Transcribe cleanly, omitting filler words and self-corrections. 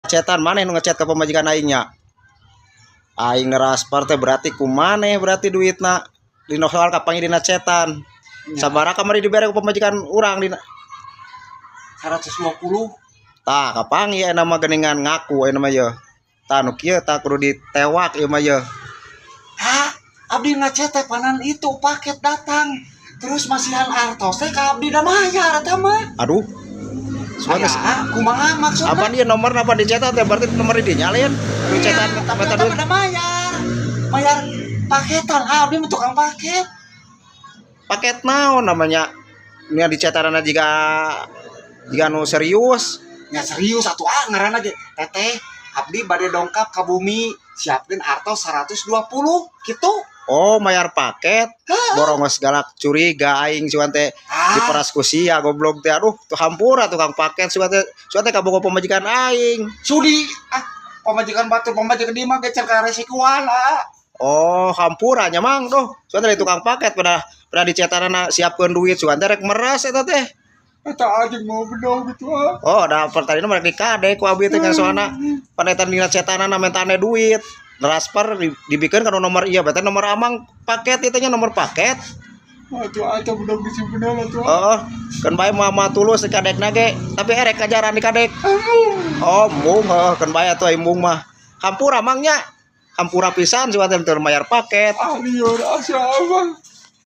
Chatan maneh nu ngechat ka pamajikan aing nya. Aing nerasper teh berarti ku maneh, berarti duitna dina soal kapanggih dina chatan. Sabaraha kamari dibere ku pamajikan urang dina? 120. Tah, kapanggih aya mah geuningan ngaku aya mah ye. Tah, nu kieu tah kudu ditewak ieu mah ye. Hah, abdi ngechat teh panan itu paket datang. Terus masihan artos teh ka abdi da mayar eta mah. Aduh. Sugan Aya, kumaha maksudna? Apa dia nomor apa dicetak teh berarti nomor di nya lain? Nu cetan Iya, tapi mata eta duit. Mah da mayar. Mayar paketan, ah, abdi mah tukang paket. Paket naon namanya? Ini dicetanana jiga jiga nu serius. Ya serius atuh, ah, ngaranna ge teteh abdi bade dongkap ka bumi, siapkeun artos 120 gitu. Oh, mayar paket. Borongos galak curiga aing sugan teh Ah, diperas ku sia goblok teh. Aduh, tuh hampura tukang paket sugan teh kabogo pamajikan aing. Sudi ah, pamajikan batur, pamajikan di mah ge can karesikuan, ah. Oh, hampura nya, Mang. Duh, sugan teh tukang paket pada pada dicetanana siapkeun duit sugan teh rek meras eta teh. Eta anjing mau bedog gitu, ah. Oh, da pertanyaan mereka dikade ku abi teh soalna panetan dina cetanana mentane duit. Transfer dibikeun kana nomor iya, berarti nomor amang paket itu nya, nomor paket. Atuh atuh bedog disimpen atuh. Oh, keun bae mah tulus dikadekna ge, tapi erek kajaran dikadek. Oh, embung heuh, keun bae atuh embung mah. Hampura, Mang, nya. Hampura pisan sugan teh teu mayar paket. Ah, lieur asa abang.